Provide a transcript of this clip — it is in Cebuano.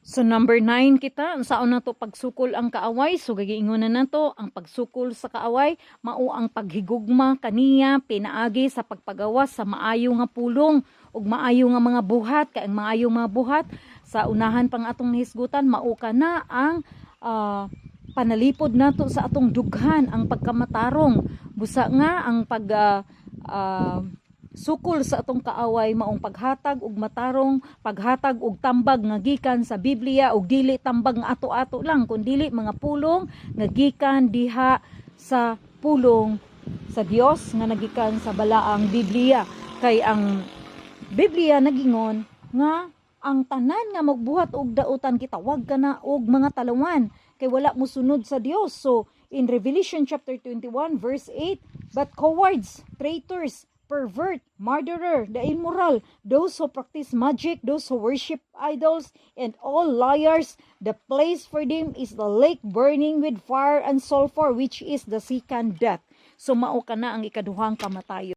So number 9 kita, unsaon nato pagsukol ang kaaway? So giingon na nato, ang pagsukol sa kaaway mao ang paghigugma kaniya pinaagi sa pagpagawas sa maayo nga pulong ug maayo nga mga buhat, kay ang maayo mga buhat, sa unahan pang atong nahisgutan, mao kana ang panalipod nato sa atong dughan, ang pagkamatarong. Busa nga ang pag sukol sa atong kaaway maong paghatag og matarong, paghatag og tambag nga gikan sa Biblia, ug dili tambag nga ato-ato lang, kundili mga pulong nga gikan diha sa pulong sa Dios nga nagikan sa balaang Biblia, kay ang Biblia nagingon nga ang tanan nga magbuhat og dautan, gitawag kana og mga talawan kay wala mosunod sa Dios. So in Revelation chapter 21 verse 8, "But cowards, traitors, pervert, murderer, the immoral, those who practice magic, those who worship idols, and all liars, the place for them is the lake burning with fire and sulfur, which is the second death." So mao kana ang ikaduhang kamatayon.